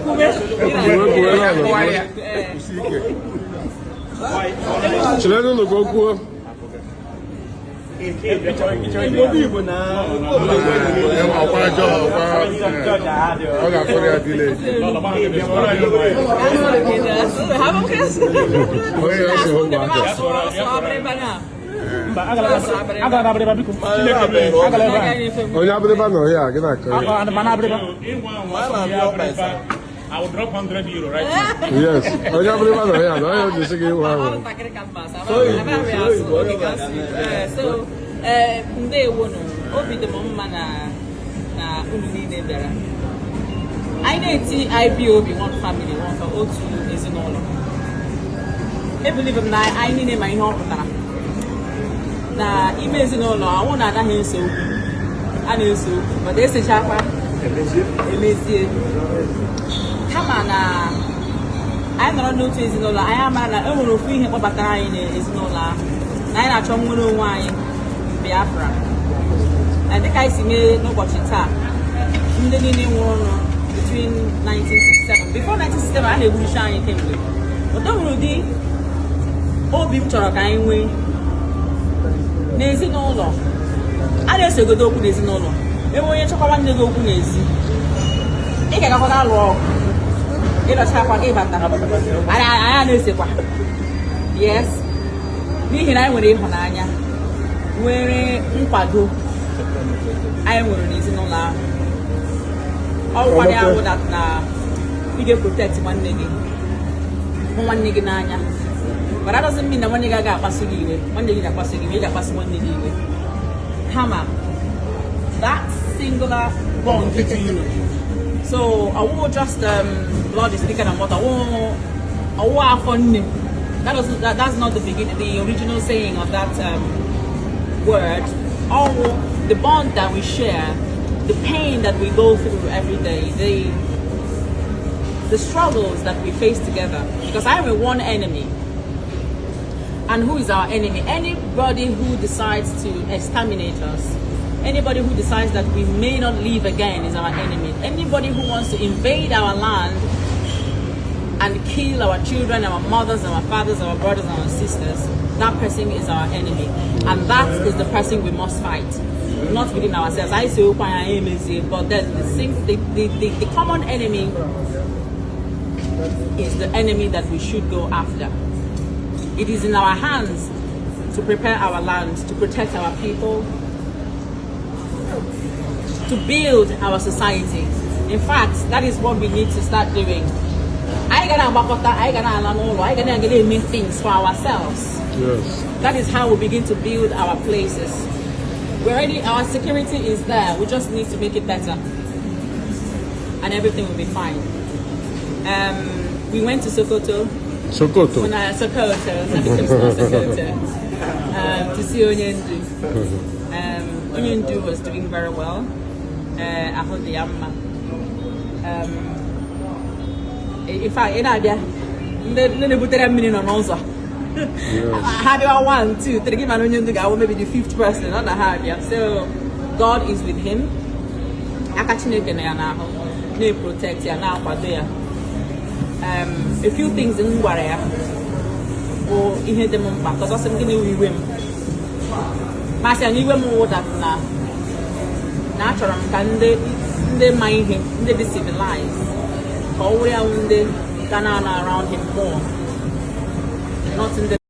Kwuwe, kwuwe n'ala, kwuwe. Chere n'ụlọ ka o kwuo. Igbo na Ọkwa ajọ ọkwa, ọ ga-akpọrọ ya village. Onye ya si ụmụaka. Agala Abịrịba, biko. Agala ebe a. Onye Abịrịba nọ ya, gị na-akọ ya. Mana Abịrịba. I will drop €100 right now. Yes, onye Abịrịba nọ ya na onye o ji sị gị nwa ahụ. So, ndewo nụ. Obi dị m mma na unu niile bịara. Anyị na-eti IPOB, one family, one for otu ezinụlọ. Ebelieve m na anyị niile ma ihe ọ pụtara na ime ezinụlọ anwụ na anaghị ese okwu. A na-ese okwu, but esechakwa, emezie. Kama na anyị nọrọ n'otu ezinụlọ, anyị amara na e nwere ofu ihe kpọbatara anyị n'ezinụlọ ahụ, na anyị na-achọ nnwere onwe anyị, Biafra. Na dịka anyị si mee n'ụbọchị taa, ndị niile nwụrụ between 1967, before 1967, a na-egburuchi anyị kemgbe. But o nwere ụdị obi m chọrọ ka anyị nwee n'ezinụlọ. A na-esegodo okwu n'ezinụlọ, ebe onye chọkwa nwanne gị okwu n'ezi, ị ga-agakwa alụ ọgụ, ịlọchakwa gị bata, anyị a na-esekwa. Yes, n'ihi na anyị nwere ịhụnanya, nwere nkwado anyị nwere n'ezinụlọ ahụ. Ọ gwara ya wụ that na ị ga-protect nwanne gị, hụ nwanne gị n'anya, but that doesn't mean na nwanne gị agaghị akpasu gị iwe. Nwanne gị ga-akpasu gị iwe, ị ga-akpasu nwanne gị iwe. Kama that singular bond between you. So ọwụ just blood is thicker than water. Ọwụ afọ nne. That doesn't that, that's not the beginning, the original saying of that word. Ọwụ the bond that we share, the pain that we go through every day, the struggles that we face together. Because I have a one enemy. And who is our enemy? Anybody who decides to exterminate us, anybody who decides that we may not live again is our enemy. Anybody who wants to invade our land and kill our children, our mothers, our fathers, our brothers, and our sisters, that person is our enemy. And that is the person we must fight. Not within ourselves. I say, but then the common enemy is the enemy that we should go after. It is in our hands to prepare our land, to protect our people, to build our society. In fact, that is what we need to start doing. Anyị ga na-agbakọta, anyị ga na-ala n'ụlọ, anyị ga na-aga na-eme things for ourselves. That is how we begin to build our places. We're already, our security is there. We just need to make it better. And everything will be fine. We went to Sokoto. Sokoto. When I, Sokoto, Sokoto, to see Onyendu. Onyendu was doing very well. Ahụ dị ya mma. In fact, ị na-abịa, ndị na-ebutere mmiri nọ n'ụzọ. Ha bịawa one, two, three, gị mana onye ndu ga-awụ maybe the fifth person ọ na ha abịa. So God is with him. Aka Chineke na ya n'ahụ, na-protect ya, na-akwado ya. A few things m gwara ya bụ ihe dị m mkpa, ka ọsọ sị m, gịnị wụ iwe m? Masị ya na iwe m wụ that na achọrọ m ka ndị ma ihe, ndị dị civilized, ka ọ wụrụ ya wụ ndị ga na-anọ around him more, not ndị